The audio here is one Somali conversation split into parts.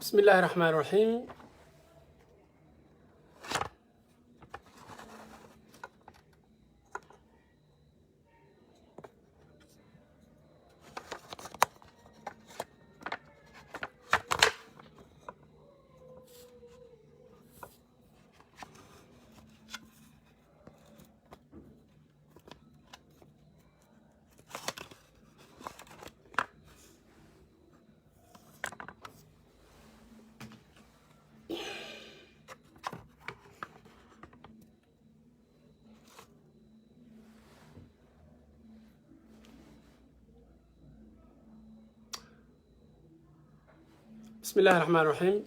بسم الله الرحمن الرحيم. بسم الله الرحمن الرحيم.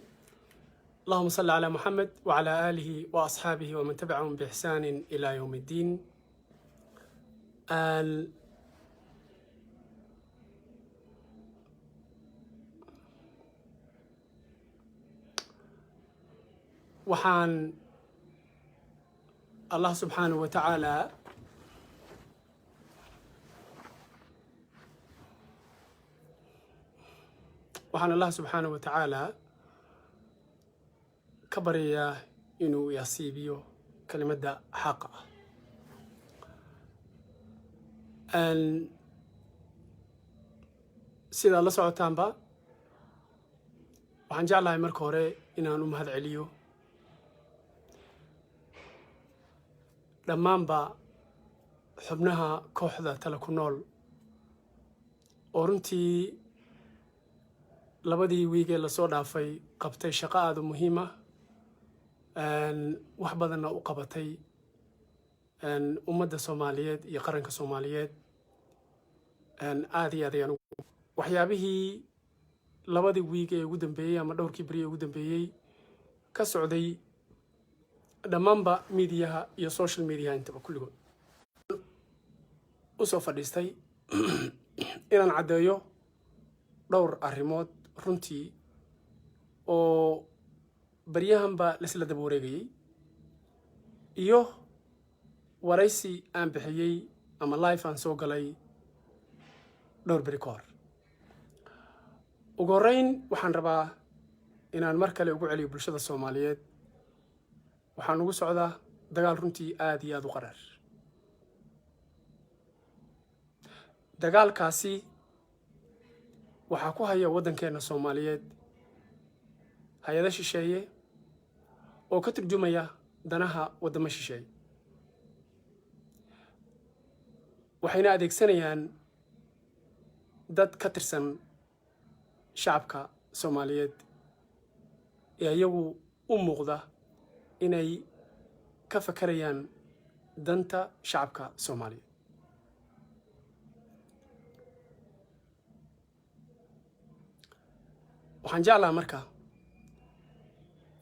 اللهم صل على محمد وعلى آله وأصحابه ومن تبعهم بإحسان إلى يوم الدين. Waxaan Allah subxaanahu wa tacaala waxaan Allah subxaanahu wa tacaala ka baryayaa inuu yasiibiyo kelimadda xaqa ah. Sidaad la socotaanba, waxaan jeclahay marka hore inaan u mahad celiyo dhammaanba xubnaha kooxda Tala ku Nool, oo runtii labadii wiig ee lasoo dhaafay qabtay shaqo aada u muhiim ah, wax badanna u qabatay ummadda Soomaaliyeed iyo qaranka Soomaaliyeed. Aada iyo aad ayaan waxyaabihii labadii wiig ee ugu dambeeyey ama dhowrkii beri ee ugu dambeeyey ka socday dhammaanba miidiyaha iyo social mediaha intaba kulligood usoo fadhiistay inaan caddeeyo dhowr arrimood runtii oo baryahanba laisla daba wareegayey, iyo waraysi aan bixiyey ama live aan soo galay dhowr beri ka hor. Ugu horreyn, waxaan rabaa inaan mar kale ugu celiyo bulshada Soomaaliyeed: waxaan ugu socdaa dagaal runtii aada iyo aada u qaraar. Dagaalkaasi waxaa ku haya waddankeenna Soomaaliyeed hay-ado shisheeye oo ka turjumaya danaha waddamo shisheeye, waxayna adeegsanayaan dad ka tirsan shacabka Soomaaliyeed ee iyagu u muuqda inay ka fakarayaan danta shacabka Soomaaliyeed. Waxaan jeclaha marka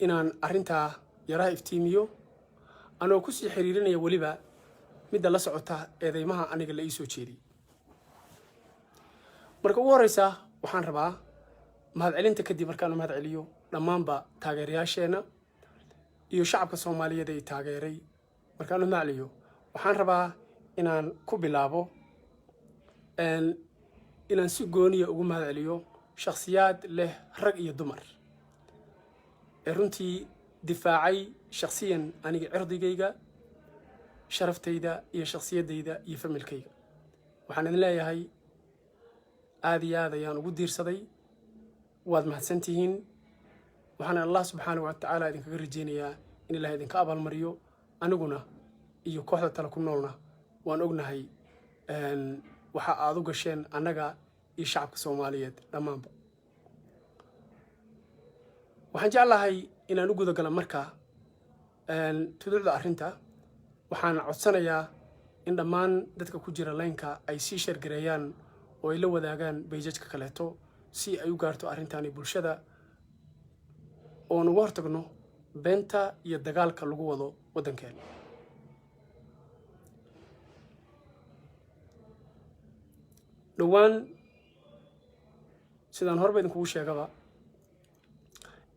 inaan arrintaa yaraha iftiimiyo, anoo kusii xiriirinaya weliba midda la socota eedeymaha aniga la ii soo jeediyey. Marka ugu horeysa, waxaan rabaa mahadcelinta kadib, markaan u mahad celiyo dhammaanba taageerayaasheenna iyo shacabka Soomaaliyeed ay taageeray, markaan u mahad celiyo, waxaan rabaa inaan ku bilaabo inaan si gooniya ugu mahad celiyo shakhsiyaad leh rag iyo dumar ee runtii difaacay shakhsiyan aniga cirdigayga, sharaftayda iyo shakhsiyaddayda iyo familkayga. Waxaan idin leeyahay aada iyo aad ayaan ugu diirsaday, waad mahadsantihiin. Waxaana Allah subxaana wa tacaala idinkaga rajeynayaa in Ilaah idinka abaalmariyo. Aniguna iyo kooxda Tala ku Noolna waan ognahay waxa aad u gasheen annaga iyo shacabka Soomaaliyeed dhammaanba. Waxaan jeclahay inaan u gudagala marka tuducda arrinta. Waxaan codsanayaa in dhammaan dadka ku jira line-ka ay sii share gareeyaan oo ay la wadaagaan pages-ka kaleeto, si ay u gaarto arrintani bulshada, oon uga hortagno beenta iyo dagaalka lagu wado waddankeena. Dhowaan, sidaan horba idinkugu sheegaba,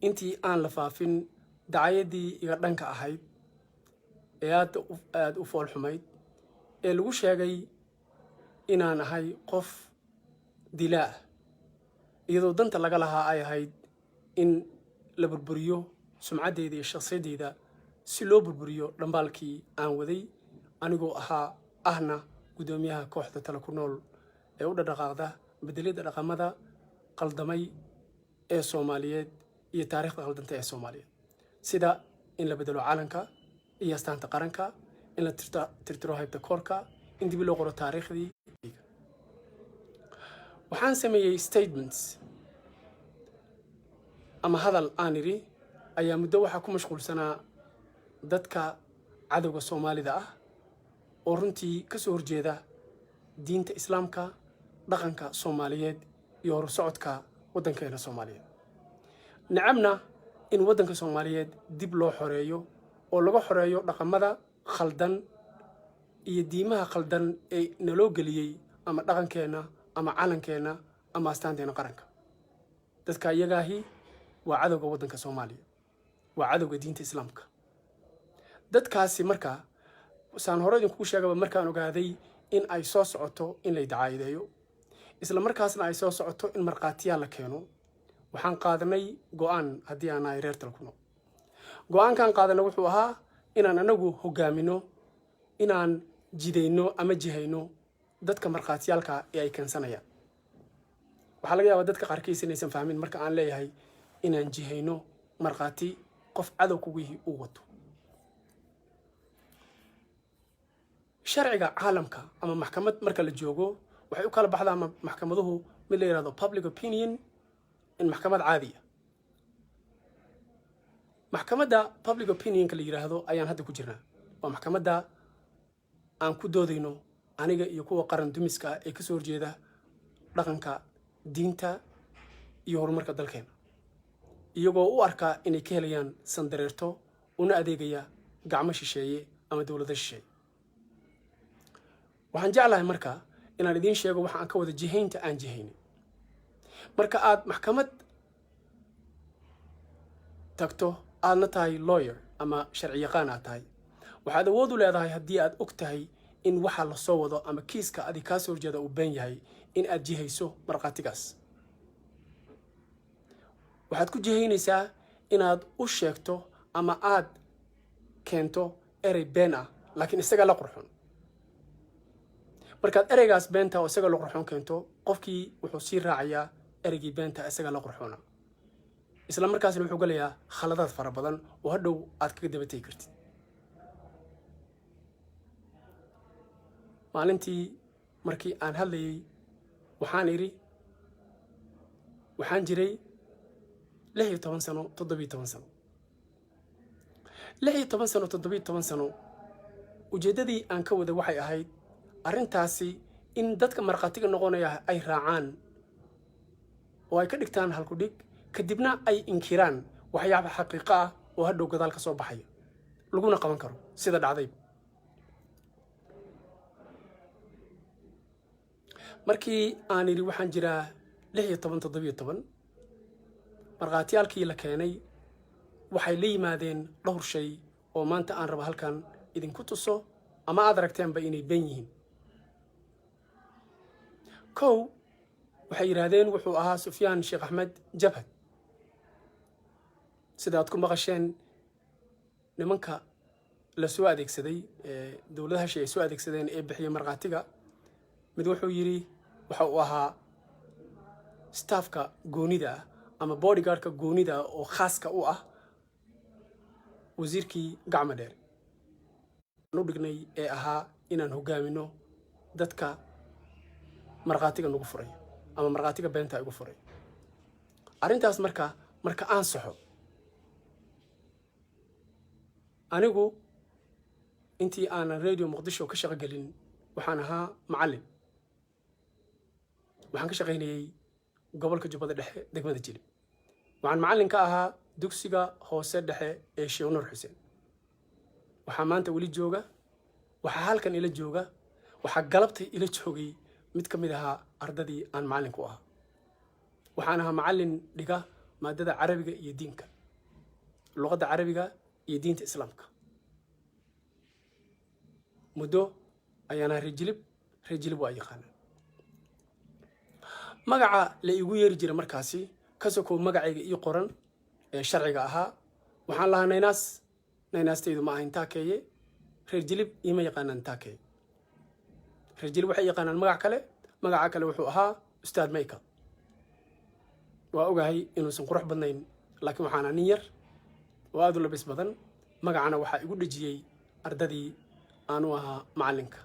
intii aan la faafin dacayaddii iga dhanka ahayd ee aada aada u fool xumayd ee lagu sheegay inaan ahay qof dilaa ah, iyadoo danta laga lahaa ay ahayd In la burburiyo sumcaddeyda iyo shakhsiyaddeyda si loo burburiyo dhambaalkii aan waday, anigoo ahaa ahna guddoomiyaha kooxda Tala ku Nool ee u dhadhaqaaqda bedelidda dhaqamada qaldamay ee Soomaaliyeed iyo taariikhda qaldanta ee Soomaaliyeed, sida in la bedelo calanka iyo astaanta qaranka, in la tirtiro haybta koorka, in dib loo qoro taariikhdii. Waxaan sameeyey statements ama hadal aan idhi ayaa muddo waxaa ku mashquulsanaa dadka cadowga Soomaalida ah oo runtii ka soo horjeeda diinta Islaamka, dhaqanka Soomaaliyeed iyo horusocodka waddankeena Soomaaliyeed, necabna in waddanka Soomaaliyeed dib loo xoreeyo oo laga xoreeyo dhaqamada khaldan iyo diimaha khaldan ee naloo geliyey ama dhaqankeenna ama calankeenna ama astaanteena qaranka. Dadka iyagaahi waa cadowga waddanka Soomaaliya, waa cadowga diinta Islaamka. Dadkaasi markaa, saan hore idinkugu sheegaba, markaan ogaaday in ay soo socoto in lay dacaayadeeyo, isla markaasna ay soo socoto in markhaatiyaal la keeno, waxaan qaadanay go-aan. Haddii aan nahay reer Talkuno, go-aankaan qaadanay wuxuu ahaa inaan anagu hogaamino, inaan jidayno ama jihayno dadka markhaatiyaalka ee ay keensanayaan. Waxaa laga yaabaa dadka qaarkiis inaysan fahmin marka aan leeyahay inaan jihayno markhaati qof cadow kugu yihi uu wato. Sharciga caalamka ama maxkamad marka la joogo, waxay u kala baxdaa maxkamaduhu mid la yihahdo public opinion in maxkamad caadiya. Maxkamadda public opinionka la yidhaahdo ayaan hadda ku jirnaa. Waa maxkamadda aan ku doodayno, aniga iyo kuwa qaran dumiska ah ee kasoo horjeeda dhaqanka, diinta iyo horumarka dalkeena, iyagoo u arkaa inay ka helayaan sandareerto, una adeegaya gacmo shisheeye ama dowlado shisheeye. Waxaan jeclahay marka inaan idiin sheego waxa aan ka wada jihaynta aan jihaynay. Marka aad maxkamad tagto, aadna tahay lawyer ama sharci yaqaan aad tahay, waxaad awood u leedahay, haddii aad og tahay in waxa la soo wado ama kiiska adig kaa soo horjeeda uu been yahay, in aad jihayso markhaatigaas. Waxaad ku jihaynaysaa inaad u sheegto ama aad keento erey been ah, laakiin isaga la qurxon. Markaad ereygaas beenta oo isaga la qurxoon keento, qofkii wuxuu sii raacayaa ereygii beenta isaga la qurxoona, isla markaasna wuxuu galayaa khaladaad fara badan oo hadhow aad kaga daba tegi kartid. Maalintii markii aan hadlayay, waxaan idhi waxaan jiray 16 sano, 17 sano, 16 sano, 17 sano. Ujeeddadii aan ka wada waxay ahayd arrintaasi in dadka markhaatiga noqonaya ay raacaan oo ay ka dhigtaan halku dhig, kadibna ay inkiraan waxyaaba xaqiiqo ah oo hadhow gadaal ka soo baxaya, laguna qaban karo, sida dhacdayba. Markii aan idhi waxaan jiraa 16, 17, markhaatiyaalkii la keenay waxay la yimaadeen dhowr shay oo maanta aan rabo halkan idinku tuso ama aad aragteenba inay ben yihiin. Kow, waxay yidhaahdeen wuxuu ahaa Sufyaan Sheekh Axmed jabhad. Sida aad ku maqasheen, nimanka la soo adeegsaday ee dowladaha shay ay soo adeegsadeen ee bixiyay markhaatiga, mid wuxuu yidhi waxa uu ahaa staffka goonida ah ama bodyguardka goonida ah oo khaaska u ah wasiirkii Gacmo Dheer u dhignay ee ahaa inaan hogaamino dadka markhaatiga nagu furay ama markhaatiga beenta igu furay. Arrintaas marka aan saxo, anigu intii aanan Radio Muqdisho ka shaqo gelin waxaan ahaa macallin. Waxaan ka shaqaynayey gobolka Jubbada Dhexe, degmada Jilib. Waxaan macallin ka ahaa dugsiga hoose dhexe ee Sheekh Nuur Xuseen. Waxaa maanta weli jooga, waxaa halkan ila jooga, waxaa galabtay ila joogay mid ka mid ahaa ardadii aan macallin ku ahaa. Waxaan ahaa macallin dhiga maadada Carabiga iyo diinka, luqadda Carabiga iyo diinta Islaamka. Muddo ayaan ahaa. Reer Jilib, reer Jilib waa yaqaanaa. Magaca la iigu yeeri jiray markaasi Ka sokow magacayga ii qoran ee sharciga ahaa, waxaan lahaa naynaas. Naynaastaydu ma ahayn Taakeeye. Reer Jilib iima yaqaanaan Taakeeye. Reer Jilib waxay yaqaanaan magac kale. Magaca kale wuxuu ahaa Ustaad Michael. Waa ogahay inuusan qurux badnayn, laakiin waxaana nin yar oo aada u labis badan. Magacana waxaa igu dhejiyey ardadii aanu ahaa macallinka.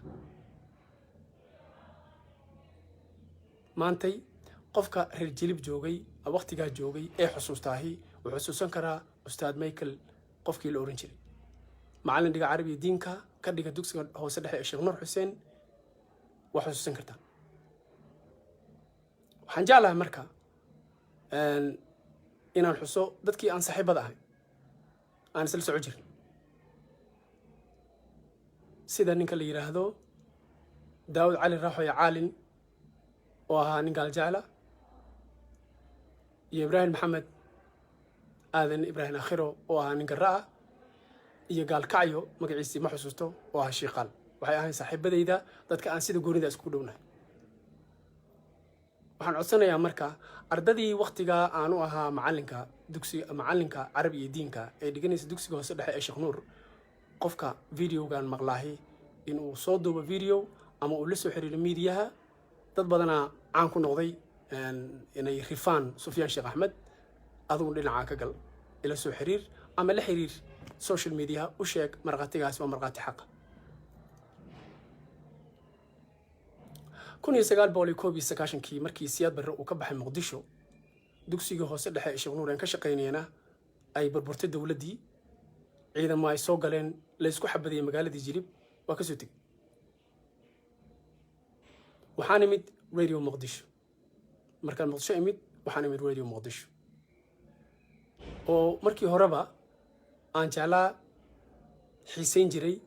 Maantay qofka reer Jilib joogay, waqtigaa joogay ee xusuustaahi, wuxuu xusuusan karaa Ustaad Michael qofkii la ohan jiray, macallin dhiga carabiga, diinka ka dhiga dugsiga hoose dhexe ee Sheekh Nuur Xuseen. Waa xusuusan kartaa. Waxaan jeclahay marka inaan xuso dadkii aan saaxiibada ahayn, aan isla soco jirin, sida ninka la yidhaahdo Daawud Cali Raaxoy Caalin oo ahaa nin gaal jecla, iyo Ibraahim Maxamed Aadan, Ibraahim Akhiro, oo ahaa nin garra ah, iyo Gaalkacyo, magaciisii ma xusuusto, oo ahaa Shiiqaal. Waxay ahayn saaxiibadayda, dadka aan sida goonida iskugu dhownahay. Waxaan codsanayaa marka ardadii waktigaa aan u ahaa macalinka dugsi, macalinka carabi iyo diinka ee dhiganaysa dugsiga hoose dhexe ee Sheekh Nuur, qofka videogan maqlaahi in uu soo duubo video ama uu la soo xiriiro miidiyaha. Dad badanaa caan ku noqday inay rifaan Sufyaan Sheekh Axmed. Adigu dhinacaa ka gal, ila soo xiriir ama la xiriir social mediaha, u sheeg markhaatigaas waa markhaati xaqa. 1991-kii, markii Siyaad Barre uu ka baxay Muqdisho, dugsigii hoose dhexe ee Sheekh Nuur aan ka shaqaynayana ay burburtay dowladdii, ciidamo ay soo galeen, la isku xabadiyey magaaladii Jilib, waa ka soo tegey. Waxaan imid Radio Muqdisho. Markaan Muqdisho imid, waxaan imid Radio Muqdisho oo markii horeba aan jeclaa, xiisayn jiray.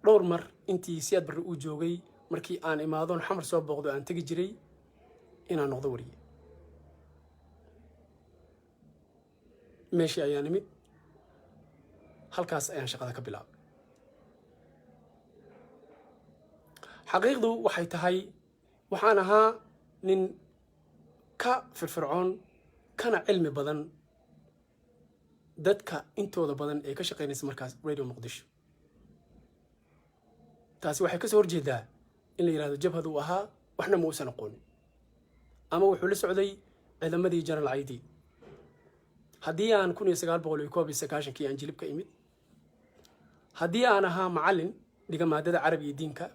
Dhowr mar intii Siyaad Barre uu joogay, markii aan imaadoon Xamar soo booqdo, aan tegi jiray inaan noqdo wariye. Meeshii ayaan imid, halkaas ayaan shaqada ka bilaabay. Xaqiiqdu waxay tahay, waxaan ahaa nin ka firfircoon kana cilmi badan dadka intooda badan ee ka shaqaynaysa markaas Radio Muqdisho. Taasi waxay ka soo horjeedaa in la yidhahdo jabhad uu ahaa, waxna ma uusan aqoonin, ama wuxuu la socday ciidamadii General Caydi. Haddii aan 1991-kii aan Jilib ka imid, haddii aan ahaa macallin dhiga maadada carabi iyo diinka,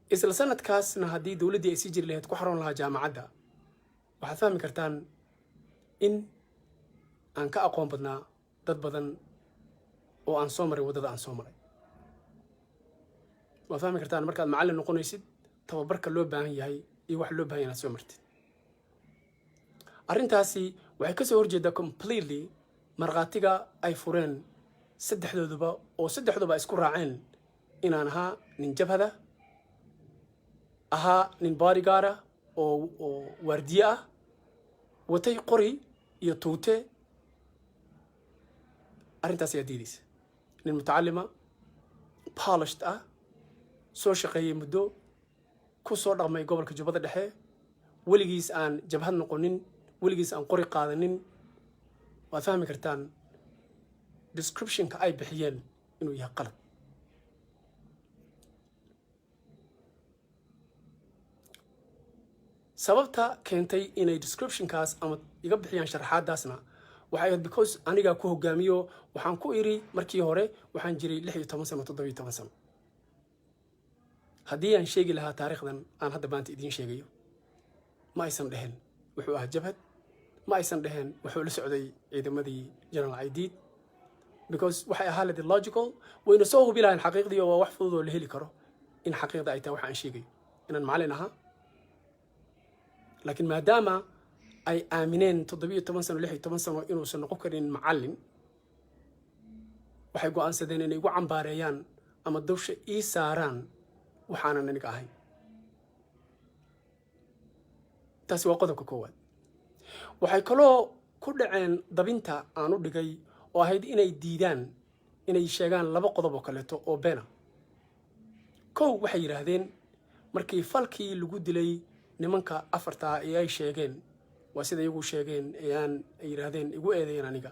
isla sanadkaasna haddii dowladdii ay sii jiri lahayd ku xaroon lahaa jaamacadda, waxaad fahmi kartaan in aan ka aqoon badnaa dad badan oo aan soo maray waddada aan soo maray. Waad fahmi kartaan markaad macallin noqonaysid tababarka loo baahan yahay iyo wax loo bahan yahay inaad soo martid. Arrintaasi waxay ka soo horjeedaa completely markhaatiga ay fureen saddexdooduba, oo saddexdooba isku raaceen inaan ahaa nin jabhada ahaa, nin bodyguard ah oo waardiye ah, watay qori iyo tuute. Arrintaas ayaa diidaysa nin mutacalima, polished ah, soo shaqeeyey muddo, ku soo dhaqmay gobolka Jubbada Dhexe, weligiis aan jabhad noqonin, weligiis aan qori qaadanin. Waad fahmi kartaan descriptionka ay bixiyeen inuu yahay qalad. Sababta keentay inay descriptionkaas ama iga bixiyaan sharaxaadaasna waxay ahayd because anigaa ku hogaamiyo. Waxaan ku iri markii hore waxaan jiray 16 sano, 17 sano. Haddii aan sheegi lahaa taariikhdan aan hadda maanta idiin sheegayo, ma aysan dheheen wuxuu ahaa jabhad, ma aysan dheheen wuxuu la socday ciidamadii General Caydiid, because waxay ahaa ladi logical, wayna soo hubi lahayn xaqiiqdii, oo waa wax fudud oo la heli karo in xaqiiqda ay tahay waxa aan sheegayo, inaan macallin ahaa. Laakiin maadaama ay aamineen 17 sano, 16 sano inuusan noqon karin macallin, waxay go'aansadeen inay igu cambaareeyaan ama dawsha ii saaraan waxaanan aniga ahayn. Taasi waa qodobka koowaad. Waxay kaloo ku dhaceen dabinta aan u dhigay oo ahayd inay diidaan inay sheegaan laba qodob oo kaleeto oo beena. Kow, waxay yidhaahdeen markii falkii lagu dilay nimanka afartaa ee ay sheegeen Waa sida iyagu sheegeen ee aan ay yidhaahdeen, igu eedeeyeen aniga.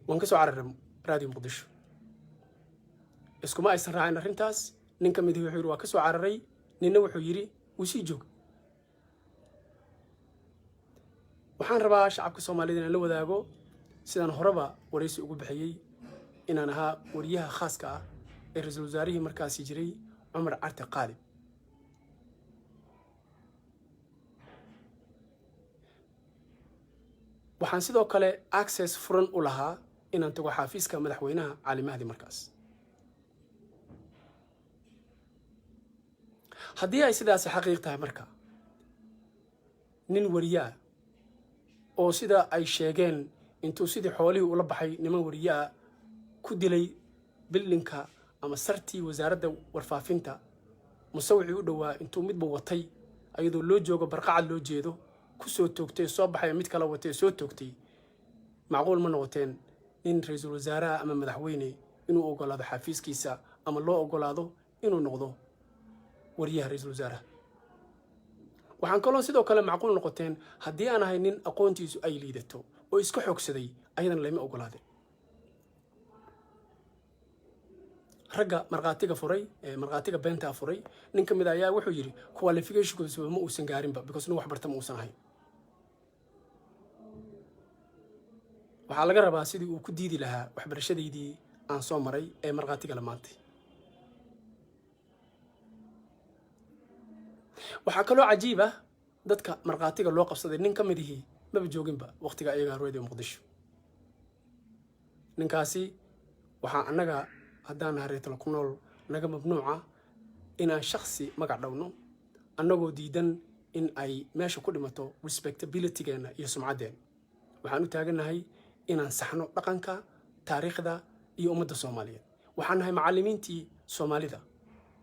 Waan ka soo cararay Radio Muqdisho. Iskuma aysan raacin arrintaas. Nin ka mid wuxuu yidhi waa ka soo cararay, ninna wuxuu yidhi wuu sii joog. Waxaan rabaa shacabka Soomaaliyed inaan la wadaago, sidaan horeba waraysi ugu bixiyey, inaan ahaa wariyaha khaaska ah ee ra-iisul wasaarihii markaasi jiray, Cumar Carte Qaalib. Waxaan sidoo kale access furan u lahaa inaan tago xaafiiska madaxweynaha Cali Mahdi markaas. Haddii ay sidaasi xaqiiq tahay, marka nin wariye ah oo sida ay sheegeen intuu sidii xoolihii ula baxay niman wariye ah ku dilay buildingka ama sartii wasaaradda warfaafinta musawicii u dhowaa, intuu midba watay ayadoo loo joogo barqacad loo jeedo ku soo toogtay, soo baxay, mid kala watay, soo toogtay, macquul ma noqoteen nin ra-iisul wasaaraha ama madaxweyne inuu ogolaado xafiiskiisa ama loo ogolaado inuu noqdo wariyaha ra-iisul wasaaraha? Waxaan kaloo sidoo kale macquul noqoteen haddii aan ahay nin aqoontiisu ay liidato oo iska xoogsaday, ayadana layma ogolaadeen. Ragga markhaatiga furay ee markhaatiga beentaa furay, nin ka mid a ayaa wuxuu yidhi qualificationkiisuba ma uusan gaarinba, because nin wax barta ma uusan ahayn. Waxaa laga rabaa sidii uu ku diidi lahaa waxbarashadaydii aan soo maray ee markhaatiga la maantay. Waxaa kaloo cajiib ah, dadka markhaatiga loo qabsaday nin ka mid ihii maba jooginba waqtiga ayagaa Radio Muqdisho. Ninkaasi waxaa annaga haddaan nahay reetalo ku nool naga mamnuuca inaan shaksi magac dhowno, annagoo diidan in ay meesha ku dhimato respectabilitygeenna iyo sumcaddeena. Waxaan u taagannahay inaan saxno dhaqanka, taariikhda iyo ummadda Soomaaliyeed. Waxaan nahay macallimiintii Soomaalida.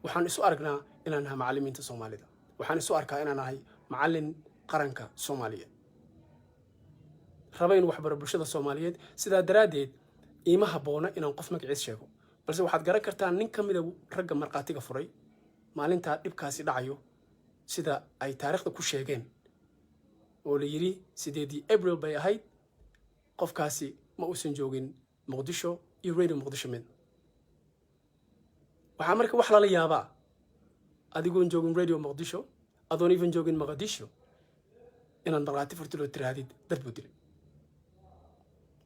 Waxaan isu aragnaa inaan nahay macallimiinta Soomaalida. Waxaan isu arkaa inaan nahay macallin qaranka Soomaaliyeed, raba inuu waxbaro bulshada Soomaaliyeed. Sidaa daraaddeed iima habboona inaan qof magaciis sheego, balse waxaad garan kartaa nin ka mida ragga markhaatiga furay maalintaa dhibkaasi dhacayo, sida ay taariikhda ku sheegeen oo la yidhi 8dii Abril bay ahayd. Qofkaasi ma uusan joogin Muqdisho iyo Radio Muqdisho mid. Waxaa marka wax lala yaabaa, adigoon joogin Radio Muqdisho, adoon even joogin Muqdisho, inaad markhaati furtid oo tiraahdid dad buu dilay,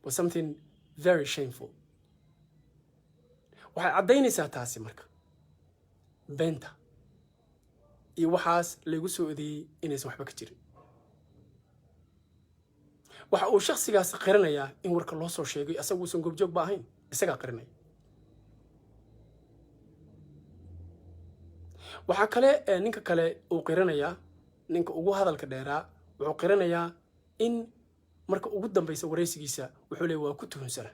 was something very shameful. Waxay caddaynaysaa taasi marka beenta iyo waxaas laygu soo odeeyey inaysan waxba ka jirin. Waxa uu shaksigaasi qiranayaa in warka loo soo sheegay, asagu uusan goobjoog ba ahayn, isagaa qiranaya. Waxaa kale ee ninka kale uu qiranayaa, ninka ugu hadalka dheeraa, wuxuu qiranayaa in marka ugu dambaysa waraysigiisa wuxuu leey waa ku tuhunsana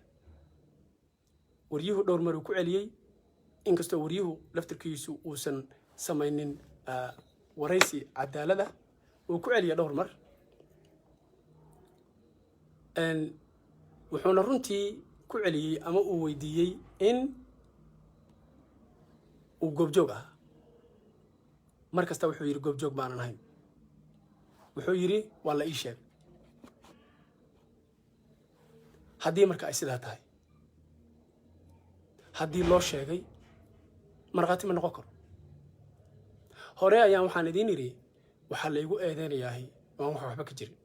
waryuhu. Dhowr mar uu ku celiyey, inkastoo waryuhu laftirkiisu uusan samaynin waraysi cadaalada, uu ku celiyay dhowr mar. Wuxuuna runtii ku celiyey ama uu weydiiyey in uu goobjoog ahaa. Mar kasta wuxuu yidhi goobjoog baanan ahayn. Wuxuu yidhi waa la ii sheegay. Haddii marka ay sidaa tahay, haddii loo sheegay, markhaati ma noqon karo. Hore ayaan waxaan idiin idhi, waxaa laygu eedeynayaahi waan wax waxba ka jirin.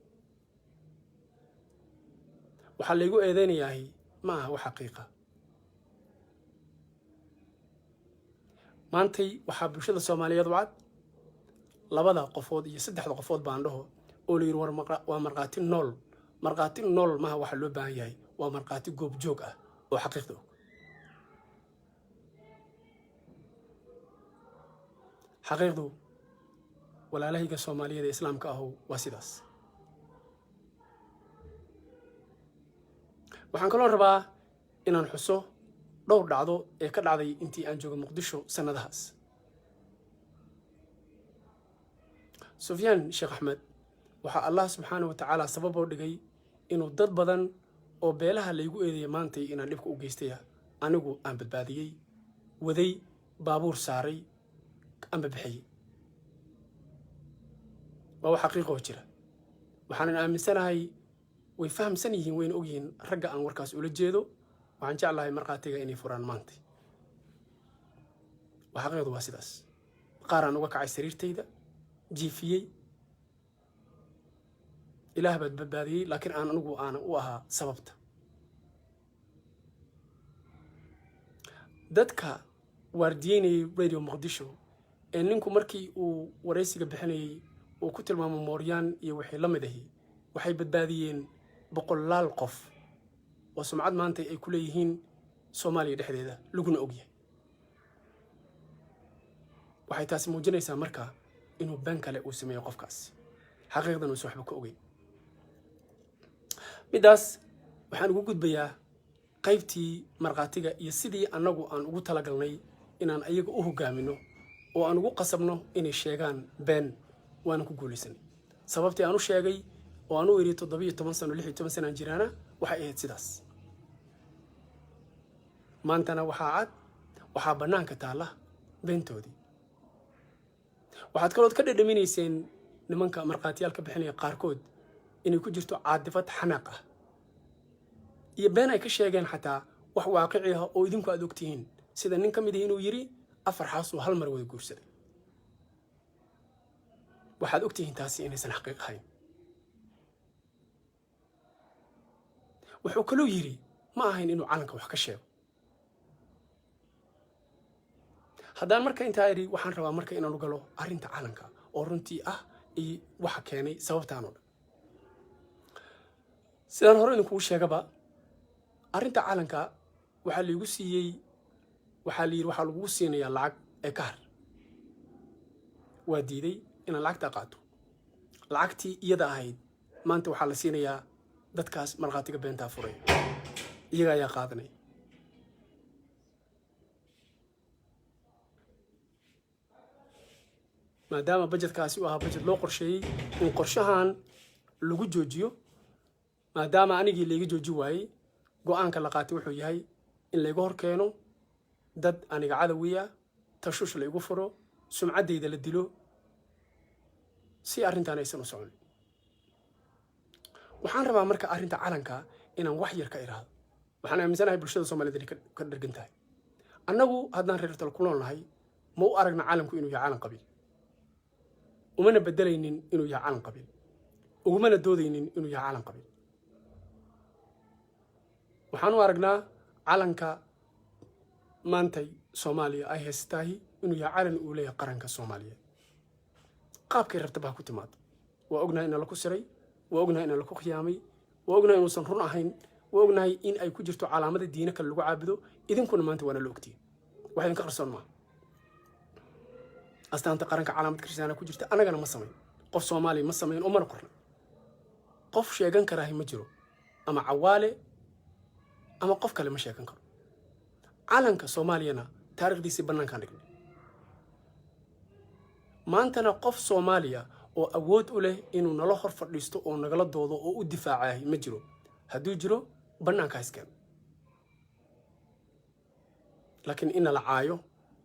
Waxaa laygu eedeynayaahi ma aha wax xaqiiqa. Maantay waxaa bulshada Soomaaliyeed wacad labada qofood iyo saddexda qofood baan dhaho oo la yidhi war waa markhaati nool. Markhaati nool maha, waxaa loo baahan yahay waa markhaati goobjoog ah oo xaqiiqda og. Xaqiiqdu, walaalahayga Soomaaliyeed ee Islaamka ahu, waa sidaas. Waxaan kaloo rabaa inaan xuso dhowr dhacdo ee ka dhacday intii aan joogay Muqdisho sannadahaas. Sufyaan Sheekh Axmed waxaa Allah subxaana wa tacaala sababoo dhigay inuu dad badan oo beelaha laygu eedeeyay maantay inaan dhibka u geystaya anigu aan badbaadiyey, waday, baabuur saaray amba bixiyey. Waa wax xaqiiqoo jira. Waxaanan aaminsanahay way fahamsan yihiin, wayna ogyihiin ragga aan warkaas ula jeedo. Waxaan jeclahay markhaatiga inay furaan maanta. Xaqiiqdu waa sidaas. Qaaraan uga kacay sariirtayda jiifiyey, Ilaah baad badbaadiyey, laakiin aan anigu aanan u ahaa sababta. Dadka waardiyeynayay Radio Muqdisho ee ninku markii uu waraysiga bixinayey uu ku tilmaamo mooryaan iyo wixii la mid ahi, waxay badbaadiyeen boqolaal qof oo sumcad maanta ay ku leeyihiin Soomaaliya dhexdeeda, laguna ogyahay. Waxay taasi muujinaysaa marka inuu been kale uu sameeyo qofkaasi, xaqiiqdan uusan waxba ka ogeyn. Middaas waxaan ugu gudbayaa qaybtii markhaatiga iyo sidii annagu aan ugu talagalnay inaan ayaga u hoggaamino oo aan ugu qasabno inay sheegaan been, waana ku guulaysanay. Sababtii aan u sheegay oo aan u idhi 17 sano, 16 sanaan jiraana waxay ahayd sidaas. Maantana waxaa cad, waxaa bannaanka taalla beentoodii. Waxaad kalood ka dhadhaminayseen nimanka markhaatiyaal ka bixinaya qaarkood inay ku jirto caadifad xanaaq ah iyo been ay ka sheegeen xataa wax waaqici ah oo idinku aad ogtihiin, sida nin ka mid ihi inuu yidhi afar xaasuu hal mar wada guursaday. Waxaad ogtihiin taasi inaysan xaqiiq ahayn. Wuxuu kaluu yidhi ma ahayn inuu calanka wax ka sheego. Haddaan marka intaa idhi, waxaan rabaa marka inaanu galo arrinta calanka oo runtii ah iyo waxa keenay sababtaan oo dhan. Sidaan hore idinkugu sheegaba, arrinta calanka waxaa laigu siiyey, waxaa la yidhi waxaa lagugu siinayaa lacag ee ka har. Waa diiday inaan lacagtaa qaato. Lacagtii iyada ahayd maanta waxaa la siinayaa dadkaas markhaatiga beentaa furay, iyaga ayaa qaadanaya. Maadaama bajetkaasi uu ahaa bajet loo qorsheeyey in qorshahan lagu joojiyo, maadaama anigii layga jooji waayey, go-aanka la qaatay wuxuu yahay in layga hor keeno dad aniga cadawiya, tashuush la igu furo, sumcaddayda la dilo, si arrintaan aysan u socon. Waxaan rabaa marka arrinta calanka inaan wax yar ka iraahdo. Waxaan aaminsanahay bulshada Soomaaliyed inay ka dhergan tahay. Annagu haddaan reer tal ku nool nahay, ma u aragna calanku inuu yahay calan qabiil, umana bedelaynin inuu yahay calan qabiil, ugumana doodaynin inuu yahay calan qabiil. Waxaan u aragnaa calanka maantay Soomaaliya ay haysatahay inuu yahay calan uu leeyahay qaranka Soomaaliyeed, qaabkay rabta baa ku timaado. Waa ognahay ina laku siray, waa ognahay ina laku khiyaamay, waa ognahay inuusan run ahayn, waa ognahay in ay ku jirto calaamada diine kale lagu caabudo. Idinkuna maanta waana la ogtihin, wax idinka qarsoon maaha. Astaanta qaranka calaamad kristiyaana ku jirta, annagana ma samayn, qof Soomaaliya ma samayn oo mana qorna. Qof sheegan karaahi ma jiro, ama Cawaale ama qof kale ma sheegan karo. Calanka Soomaaliyana taarikhdiisii bannaankaan dhignay. Maantana qof Soomaaliya oo awood u leh inuu nala hor fadhiisto oo nagala doodo oo u difaacahay ma jiro. Hadduu jiro, bannaanka iskeen. Laakiin in nala caayo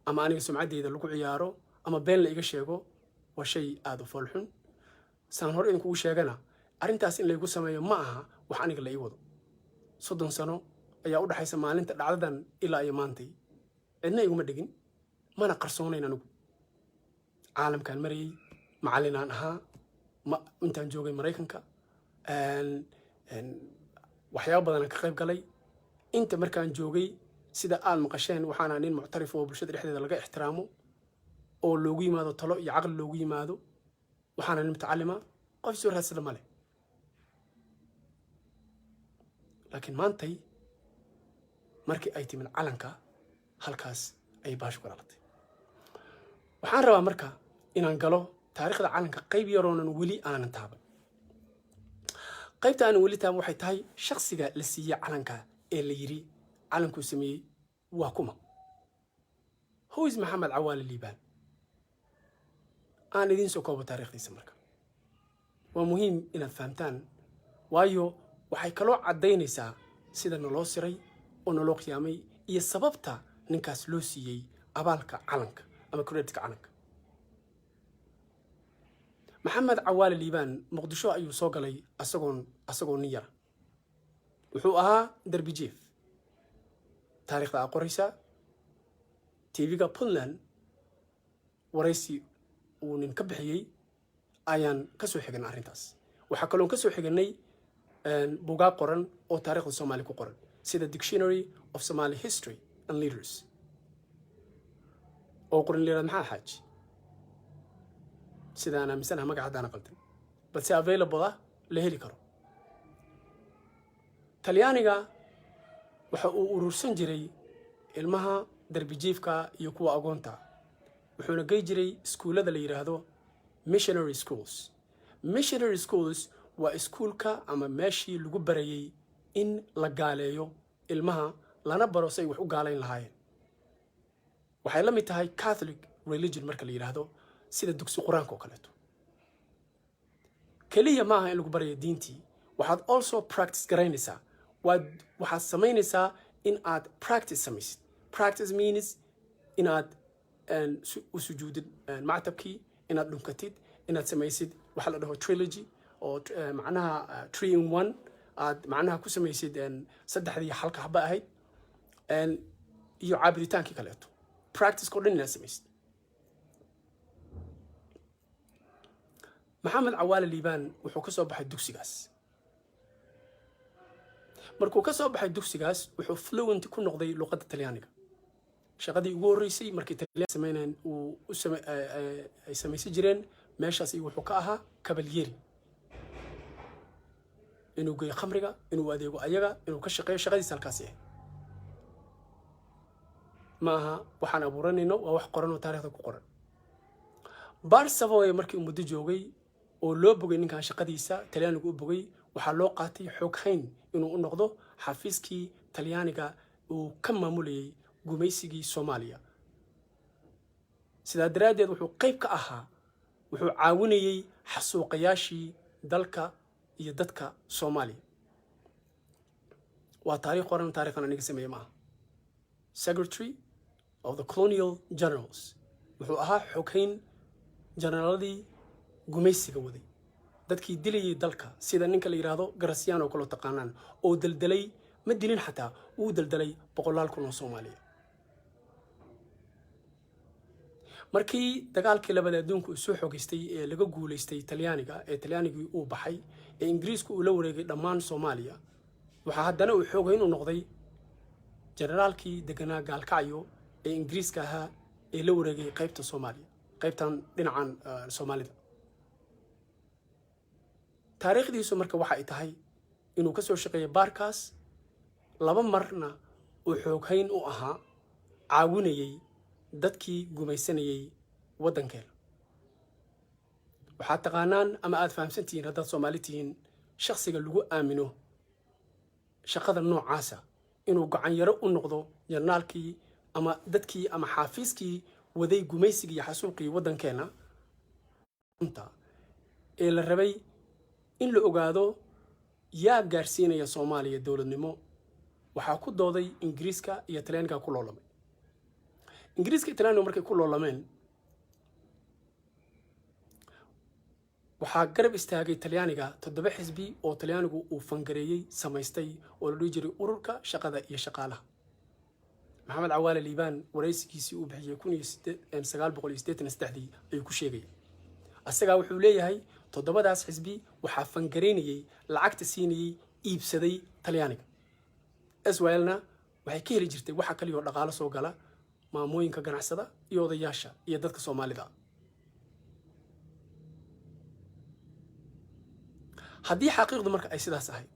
ama aniga sumcaddeyda lagu ciyaaro ama been la iga sheego waa shay aada u foolxun. Saan hore idinkugu sheegana, arrintaas in laygu sameeyo ma aha wax aniga la ii wado. 30 sano ayaa u dhexaysa maalinta dhacdadan ilaa iyo maantay. Cidna iguma dhegin, mana qarsoonayn. Anigu caalamkaan marayey, macallinaan ahaa ma intaan joogay Maraykanka, waxyaaba badanaan ka qayb galay inta markaan joogay. Sida aad maqasheen, waxaana nin muctarif oo bulshada dhexdeeda laga ixtiraamo oo loogu yimaado talo iyo caqli loogu yimaado. Waxaana nin mutacalima, qof soo raadsada ma leh. Laakiin maantay markii ay timid calanka, halkaas ayay baashu ku dhalatay. Waxaan rabaa marka inaan galo taariikhda calanka qayb yaroonan weli aanan taaban. Qaybta aanan weli taaban waxay tahay shaksiga la siiyey calanka ee la yidhi calankuu sameeyey waa kuma. Hoys Maxamed Cawaale Liibaan aan idiin soo koobo taariikhdiisa. Marka waa muhiim inaad fahamtaan, waayo waxay kaloo caddaynaysaa sida naloo siray oo naloo khiyaamay iyo sababta ninkaas loo siiyey abaalka calanka ama creditka calanka. Maxamed Cawaale Liibaan Muqdisho ayuu soo galay asagoo nin yara. Wuxuu ahaa darbi jief. Taarikhda aa qoraysaa, TV-ga Puntland waraysi uu nin ka bixiyey ayaan ka soo xiganay arrintaas. Waxaa kaloon ka soo xiganay bugaag qoran oo taarikhda Soomaaliya ku qoran, sida Dictionary of Somali History and Leaders oo qoran leerad Maxaa Xaaji, sidaan aaminsanaha magaca haddaana qaldan, balse available ah, la heli karo. Talyaaniga waxa uu urursan jiray ilmaha darbijiifka iyo kuwa agoonta, wuxuuna gey jiray iskuullada la yidhaahdo missionary schools. Missionary schools waa iskuulka ama meeshii lagu barayey in la gaaleeyo ilmaha, lana baro si ay wax u gaalayn lahaayeen. Waxay la mid tahay Catholic religion marka la yidhaahdo, sida dugsi Qur-aanka oo kaleeto. Keliya ma aha in lagu barayo diintii, waxaad also practice garaynaysaa, waad waxaad samaynaysaa in aad practice samaysid. Practice means inaad u sujuudid mactabkii, inaad dhunkatid, inaad samaysid waxa la dhaho trilogy oo macnaha three in one, aad macnaha ku samaysid saddexdii halka haba ahayd iyo caabuditaankii kaleeto, practice o dhan inaad samaysid. Maxamed Cawaale Liibaan wuxuu ka soo baxay dugsigaas. Markuu ka soo baxay dugsigaas, wuxuu fluent ku noqday luqadda Talyaaniga. Shaqadii ugu horreysay markii Talyaani sameynayeen uu u same ay samaysan jireen meeshaas iyo wuxuu ka ahaa cavalieri, inuu geeyo khamriga, inuu adeego ayaga, inuu ka shaqeeyo. Shaqadiisa halkaasi ah. Ma aha waxaan abuuranayno, waa wax qoran oo taarikhda ku qoran. Bar Savoy markii uu muddo joogay oo loo bogay ninkan shaqadiisa, Talyaanigu u bogay, waxaa loo qaatay xoog hayn inuu u noqdo xafiiskii Talyaaniga uu ka maamulayay gumaysigii Soomaaliya. Sidaa daraaddeed wuxuu qayb ka ahaa, wuxuu caawinayey xasuuqayaashii dalka iyo dadka Soomaaliya. Waa taariikh qoran, taarikhdan aniga sameeye maaha. Secretary of the Colonial Generals, wuxuu ahaa xoghayn generaaladii gumaysiga waday, dadkii dilayay dalka, sida ninka la yidhaahdo Garasiyaan oo kaloo taqaanaan, oo deldelay, ma dilin xataa, uu deldelay boqolaal kun oo Soomaaliya. Markii dagaalkii labada adduunka uu soo xogeystay ee laga guulaystay Talyaaniga, ee Talyaanigii uu baxay, ee Ingiriisku uu la wareegay dhammaan Soomaaliya, waxaa haddana uu xooghayn u noqday generaalkii deganaa Gaalkacyo ee Ingiriiska ahaa ee la wareegay qaybta Soomaaliya, qaybtan dhinacan Soomaalida. Taariikhdiisu marka waxa ay tahay inuu ka soo shaqeeyay baarkaas, laba marna uu xooghayn u ahaa, caawinayey dadkii gumaysanayey waddankeena. Waxaad taqaanaan ama aada fahamsan tihiin, haddaad Soomaali tihiin, shaksiga lagu aamino shaqada noocaasa, inuu gacanyaro u noqdo jarnaalkii ama dadkii ama xaafiiskii waday gumaysigii iyo xasuuqii waddankeenna ee la rabay in la ogaado yaa gaarsiinaya Soomaaliya dowladnimo. Waxaa ku dooday Ingiriiska iyo Talyaaniga ku loolamay. Ingiriiska iyo Talyaaniga markay ku loolameen, waxaa garab istaagay Talyaaniga toddoba xisbi oo Talyaanigu uu fangareeyey, samaystay, oo la dhihi jiray Ururka Shaqada iyo Shaqaalaha. Maxamed Cawaale Liibaan waraysigiisii uu bixiyey 1983-dii ayuu ku sheegaya. Asagaa wuxuu leeyahay toddobadaas xisbi waxaa fangareynayey, lacagta siinayey, iibsaday Talyaaniga. SYL-na waxay ka heli jirtay waxa kaliya oo dhaqaalo soo gala maamooyinka ganacsada iyo odayaasha iyo dadka Soomaalida. Haddii xaqiiqdu marka ay sidaas ahayd,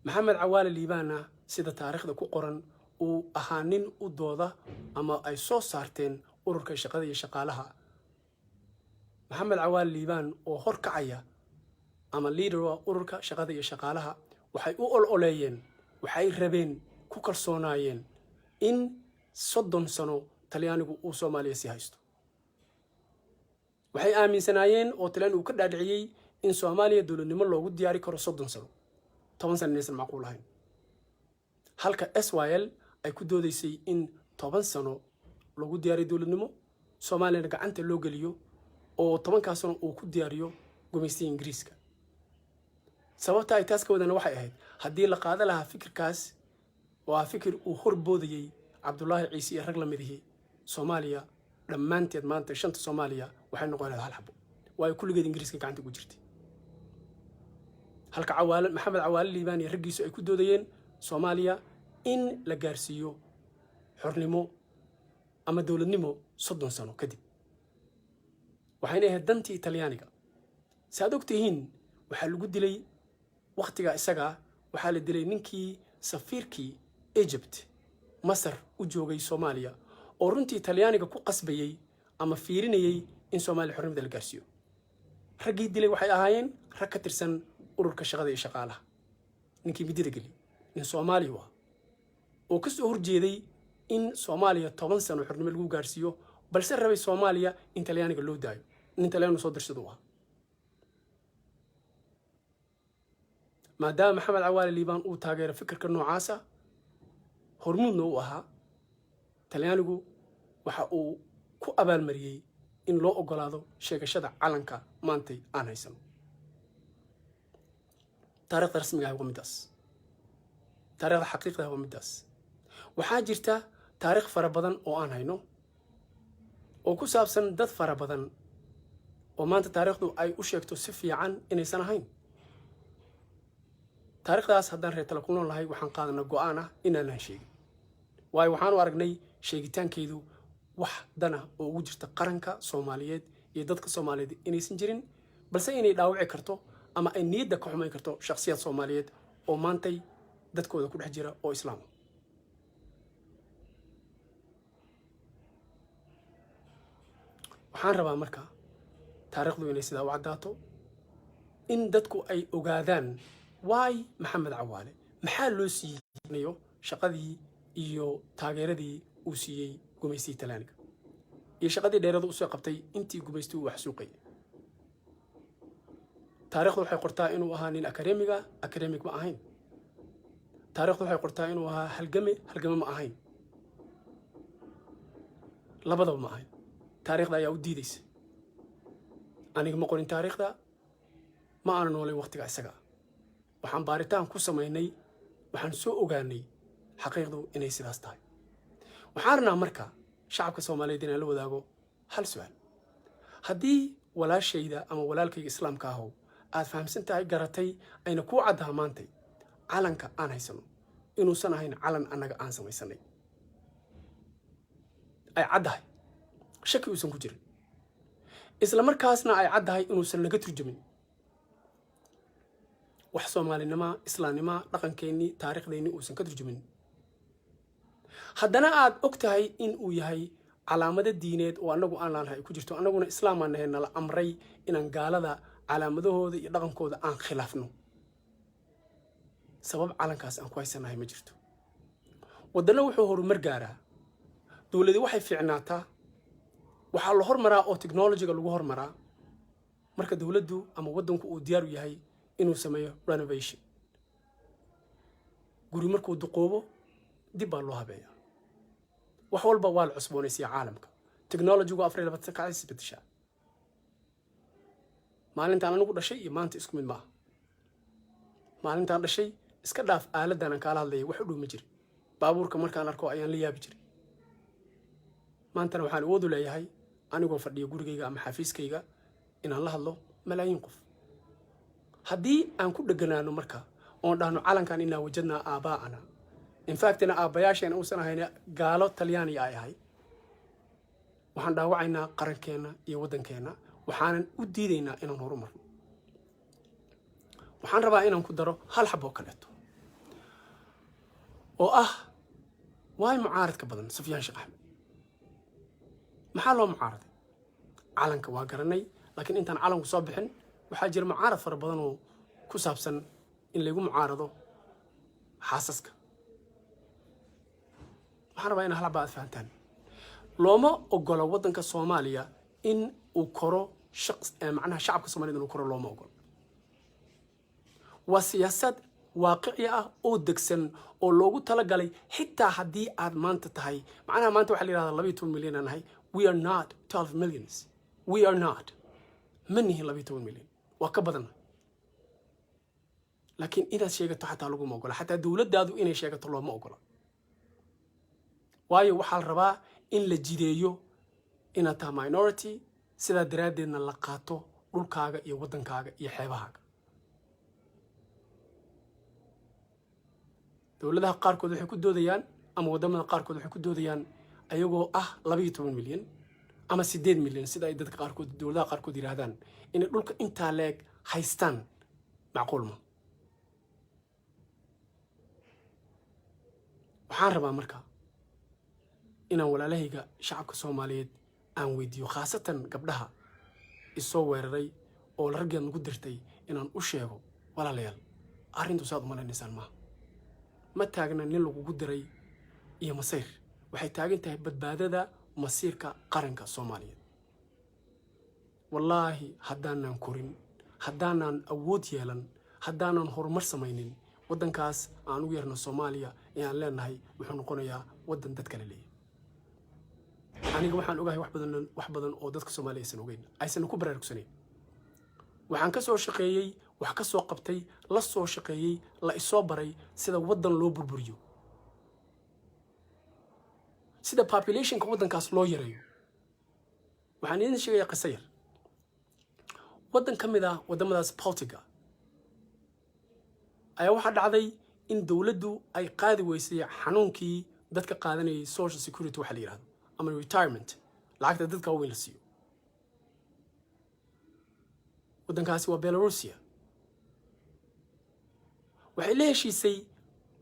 Maxamed Cawaale Liibaanna sida taariikhda ku qoran uu ahaa nin u dooda ama ay soo saarteen Ururka Shaqada iyo Shaqaalaha, Maxamed Cawaale Liibaan oo hor kacaya ama leader ah Ururka Shaqada iyo Shaqaalaha, waxay u ol-oleeyeen, waxay rabeen, ku kalsoonaayeen in 30 sano Talyaanigu uu Soomaaliya sii haysto. Waxay aaminsanaayeen oo Talyaanigu ka dhaadhiciyey in Soomaaliya dowladnimo loogu diyaari karo 30 sano, 10 sano inaysan macquul ahayn, halka SYL ay ku doodaysay in 10 sano lagu diyaariyo dowladnimo, Soomaaliyana gacanta loo geliyo. Oo 10-kaa sano uu ku diyaariyo gumaystigii Ingiriiska. Sababta ay taas ka wadana waxay ahayd, haddii la qaada lahaa fikirkaas oo ah fikir uu horboodayey Cabdulaahi Ciise iyo rag la midihii, Soomaaliya dhammaanteed maanta, shanta Soomaaliya, waxay noqon lahayd hal xabo, waayo kulligeed Ingiriiska gacanta ugu jirtay, halka Cawaale, Maxamed Cawaale Liibaan iyo raggiisu ay ku doodayeen Soomaaliya in la gaarsiiyo xornimo ama dowladnimo 30 sano kadib. Waxayna ahayd dantii Talyaaniga. Si aad og tihiin, waxaa lagu dilay wakhtigaa isagaa, waxaa la dilay ninkii safiirkii Egypt, Masar, u joogay Soomaaliya, oo runtii Talyaaniga ku qasbayey ama fiirinayey in Soomaaliya xornimada la gaarsiiyo. Raggii dilay waxay ahaayeen rag ka tirsan Ururka Shaqada iyo Shaqaalaha. Ninkii midida geliyey nin Soomaaliya u ah oo ka soo horjeeday in Soomaaliya 10 sano xornimo lagu gaarsiiyo, balse rabay Soomaaliya in Talyaaniga loo daayo, nin Talyaanigu soo dirsada u ahaa. Maadaama Maxamed Cawaale Liibaan uu taageero fikirka noocaasa, hormuudna u ahaa, Talyaanigu waxa uu ku abaalmariyey in loo ogolaado sheegashada calanka maantay aan haysano. Taarikhda rasmiga ah waa middaas, taarikhda xaqiiqda waa middaas. Waxaa jirta taarikh fara badan oo aan hayno oo ku saabsan dad fara badan oo maanta taariikhdu ay u sheegto si fiican inaysan ahayn taarikhdaas. Haddaan reer tala ku nool nahay, waxaan qaadanaa go'aan ah inaanaan sheegin, waayo waxaanu aragnay sheegitaankeedu wax dana oo ugu jirta qaranka Soomaaliyeed iyo dadka Soomaaliyeed inaysan jirin, balse inay dhaawici karto ama ay niyadda ka xumayn karto shakhsiyaad Soomaaliyeed oo maantay dadkooda ku dhex jira oo Islaama. Waxaan rabaa marka taariikhdu inay sidaa u caddaato, in dadku ay ogaadaan waay Maxamed Cawaale maxaa loo siiyey shaqadii iyo taageeradii uu siiyey gumaystigii Talyaaniga iyo shaqadii dheerada usoo qabtay intii gumaystigu wax suuqayay. Taarikhdu waxay qortaa inuu ahaa nin academic-ga, academic ma ahayn. Taarikhdu waxay qortaa inuu ahaa halgame, halgame ma ahayn. Labadaba ma ahayn. Taarikhda ayaa u diidaysa. Aniga ma qorin taariikhda, ma aana noolayn waqtiga isaga. Waxaan baaritaan ku samaynay, waxaan soo ogaanay xaqiiqdu inay sidaas tahay. Waxaan rabnaa marka shacabka Soomaaliyeed inaan la wadaago hal su-aal. Haddii walaashayda ama walaalkayga Islaamka ahow aad fahamsan tahay, garatay, ayna kuu caddaha maantay calanka aan haysano inuusan ahayn calan annaga aan samaysanay, ay caddahay, shaki uusan ku jirin, isla markaasna ay caddahay inuusan naga turjumin wax Soomaalinima, Islaamnima, dhaqankeennii, taariikhdeenni uusan ka turjumin, haddana aad og tahay in uu yahay calaamado diineed oo annagu aan laanahay ku jirto, annaguna Islaamaan nahay, nala amray inaan gaalada calaamadahooda iyo dhaqankooda aan khilaafno, sabab calankaas aan ku haysanahay ma jirto. Waddanna wuxuu horumar gaaraa, dowladi waxay fiicnaataa, waxaa la hormaraa oo technology-ga lagu hormaraa marka dowladdu ama waddanku uu diyaar u yahay inuu sameeyo renovation. Guri markuu duqoobo dib baa loo habeeyaa. Wax walba waa la cusboonaysiya. Caalamka technology-gu 24 ka isbedeshaa. Maalintaan anigu dhashay iyo maanta isku mid maaha. Maalintaan dhashay, iska dhaaf aaladan aan kaala hadlaya, wax u dhow ma jirin. Baabuurka markaan arko ayaan la yaabi jiray. Maantana waxaan awood u leeyahay anigoo fadhiya gurigayga ama xafiiskayga inaan la hadlo malaayiin qof. Haddii aan ku dheganaano marka oon dhahno calankan inaa wajadnaa aabaa'ana, in fact-ina aabbayaasheena uusan ahayn, gaalo Talyaaniya ay ahay, waxaan dhaawacaynaa qarankeenna iyo waddankeenna, waxaanan u diidaynaa inaan horumarno. Waxaan rabaa inaan ku daro hal xab oo kaleeto oo ah waay mucaaradka badan Sufyaan Sheekh Axmed. Maxaa loo mucaaraday? Calanka waa garanay, laakiin intaan calanku soo bixin waxaa jira mucaarad fara badan oo ku saabsan in laygu mucaarado xaasaska. Waxaan rabaa in hal xaba aad fahantaan. Looma ogola waddanka Soomaaliya in uu koro macnaha shacabka Somaliyed inuu koro looma ogolo. Waa siyaasad waaqici ah oo degsan oo loogu talagalay. Xitaa haddii aad maanta tahay, macnaha maanta waxaa la yihahdaa 12 milyan aan nahay. We are not 12 millions, we are not. Ma nihin 12 milyan, waa ka badanna, laakiin inaad sheegato xataa laguma ogola. Xataa dowladdaadu inay sheegato looma ogola, waayo waxaa la rabaa in la jideeyo inaad tahay minority, sidaa daraaddeedna la qaato dhulkaaga iyo waddankaaga iyo xeebahaaga. Dowladaha qaarkood waxay ku doodayaan, ama waddamada qaarkood waxay ku doodayaan, ayagoo ah 12 milyan ama 8 milyan, sida ay dadka qaarkood, dowladaha qaarkood yidhaahdaan, inay dhulka intaa leeg haystaan. Macquul ma? Waxaan rabaa marka inaan walaalahayga shacabka Soomaaliyeed aan weydiiyo, khaasatan gabdhaha isoo weeraray oo raggeed nagu dirtay, inaan u sheego: walaalayaal, arrintu saad umalaynaysaan maaha. Ma taagna nin lagugu diray iyo masayr. Waxay taagan tahay badbaadada masiirka qaranka Soomaaliyeed. Wallaahi, haddaanan korin, haddaanan awood yeelan, haddaanan horumar samaynin, waddankaas aan ugu yeerno Soomaaliya ee aan leenahay wuxuu noqonayaa waddan dad kale leeyahay. Aniga waxaan ogahay wax badan, wax badan oo dadka Soomaaliya aysan ogeyn, aysan ku baraarugsanayn. Waxaan ka soo shaqeeyey, wax ka soo qabtay, la soo shaqeeyey, la isoo baray sida waddan loo burburiyo, sida populationka waddankaas loo yareeyo. Waxaan idin sheegayaa qiso yar. Waddan ka mid ah waddamadaas Baltiga ayaa waxaa dhacday in dowladdu ay qaadi weysay xanuunkii dadka qaadanayay social security waxa la yidhahdo, ama retirement, lacagta dadka waaweyn la siiyo. Waddankaasi waa Belarusia. Waxay la heshiisay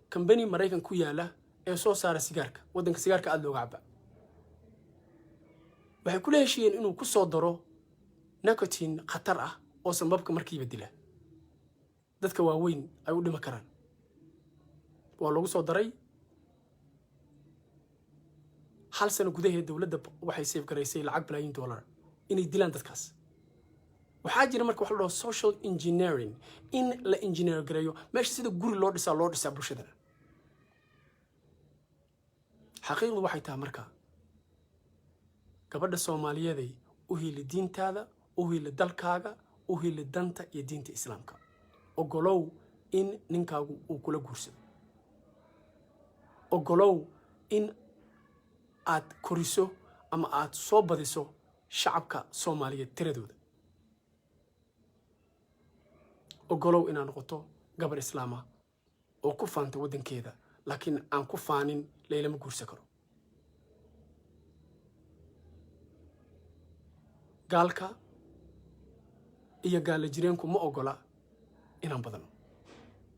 kambani Maraykan ku yaala ee soo saara sigaarka. Waddanka sigaarka aada looga caba. Waxay kula heshiiyeen inuu ku soo daro nicotine khatar ah oo sanbabka markiiba dila, dadka waaweyn ay u dhima karaan. Waa lagu soo daray. Hal sano gudaheed dowladda waxay save garaysay lacag balaayin dollar inay dilaan dadkaas. Waxaa jira marka waxa la dhaho social engineering, in la engineer gareeyo meesha. Sida guri loo dhisaa loo dhisaa bulshadana. Xaqiiqdu waxay tahay marka, gabadha Soomaaliyeeday, u hiili diintaada, u hiili dalkaaga, u hiili danta iyo diinta Islaamka. Ogolow in ninkaagu uu kula guursado. Ogolow in aad koriso ama aad soo badiso shacabka Soomaaliyeed tiradooda. Ogolow inaad noqoto gabar Islaama oo ku faanta waddankeeda, laakiin aan ku faanin laylama guursan karo. Gaalka iyo gaala jireenku ma ogola inaan badano,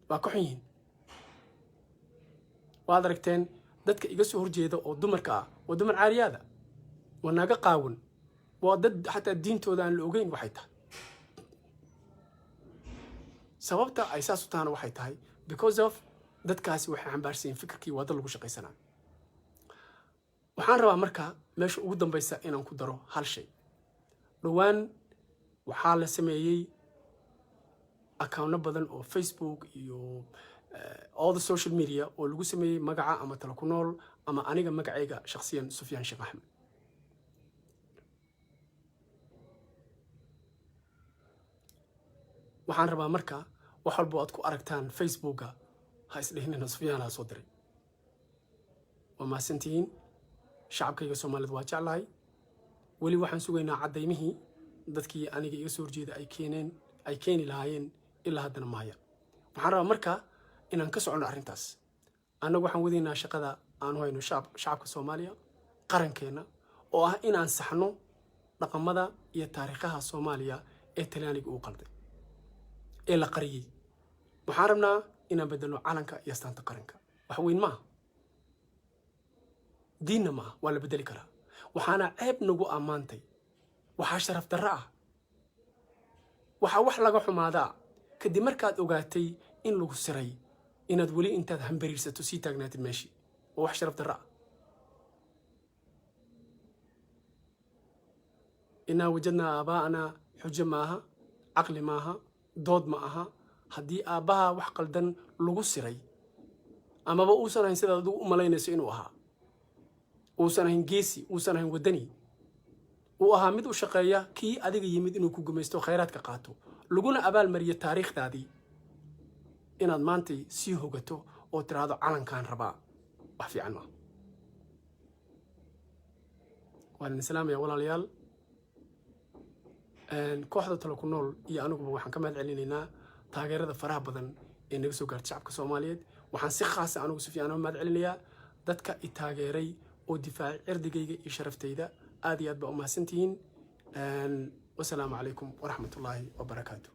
waa ka xun yihiin. Waad aragteen dadka iga soo horjeeda oo dumarka ah, waa dumar caariyaada, waa naaga qaawan, waa dad xataa diintooda aan la ogeyn waxay tahay. Sababta ay saas u tahana waxay tahay because of dadkaasi waxay xambaarsan yihiin fikirkii waa dad lagu shaqaysanaa. Waxaan rabaa marka meesha ugu dambaysa inaan ku daro hal shay. Dhowaan waxaa la sameeyey accounno badan oo Facebook iyo all the social media oo lagu sameeyey magaca ama Tala ku Nool ama aniga magacayga shakhsiyan, Sufyaan Sheekh Axmed. Waxaan rabaa marka, wax walbo aad ku aragtaan Facebooka, ha isdhihinina Sufyaanaa soo diray. Waa mahadsantihiin shacabkayga Soomaalida, waa jeclahay. Weli waxaan sugaynaa caddaymihii dadkii aniga iga soo horjeeda ay keeneen, ay keeni lahaayeen. Ilaa haddana ma hayaan. Waxaan rabaa marka inaan ka soconno arrintaas. Annagu waxaan wadaynaa shaqada aanu hayno shacabka Soomaaliya, qarankeenna, oo ah inaan saxno dhaqamada iyo taariikhaha Soomaaliya ee Talyaaniga uu qalday ee la qariyey. Waxaan rabnaa inaan bedelno calanka iyo astaanta qaranka. Wax weyn maaha, diinna maaha, waa la bedeli karaa. Waxaana ceeb nagu ammaantay, waxaa sharaf darro ah, waxaa wax laga xumaadaa, kadib markaad ogaatay in lagu siray, inaad weli intaad hambariirsato sii taagnaatid meeshii. Waa wax sharaf darro ah. Innaa wajadnaa aabaa'anaa xujo maaha, caqli maaha, dood ma aha. Haddii aabbaha wax qaldan lagu siray, amaba uusan ahayn sidaad adigu u malaynayso inuu ahaa, uusan ahayn geesi, uusan ahayn waddani. Uu ahaa mid u shaqeeya kii adiga yimid inuu ku gumaysto, khayraadka qaato, laguna abaalmariyo taariikhdaadii, inaad maantay sii hogato oo tiraahdo calankaan rabaa, wax fiican maaha. Waan idin salaamaya, walaalayaal. Kooxda Talo ku Nool iyo aniguba waxaan ka mahad celinaynaa taageerada faraha badan ee naga soo gaartay shacabka Soomaaliyeed. Waxaan si khaasa anigu si fiican uga mahad celinayaa dadka i taageeray oo difaacay cirdigayga iyo sharaftayda. Aad iyo aad baa u mahadsantihiin. Wasalaamu calaykum waraxmatullaahi wabarakaatu.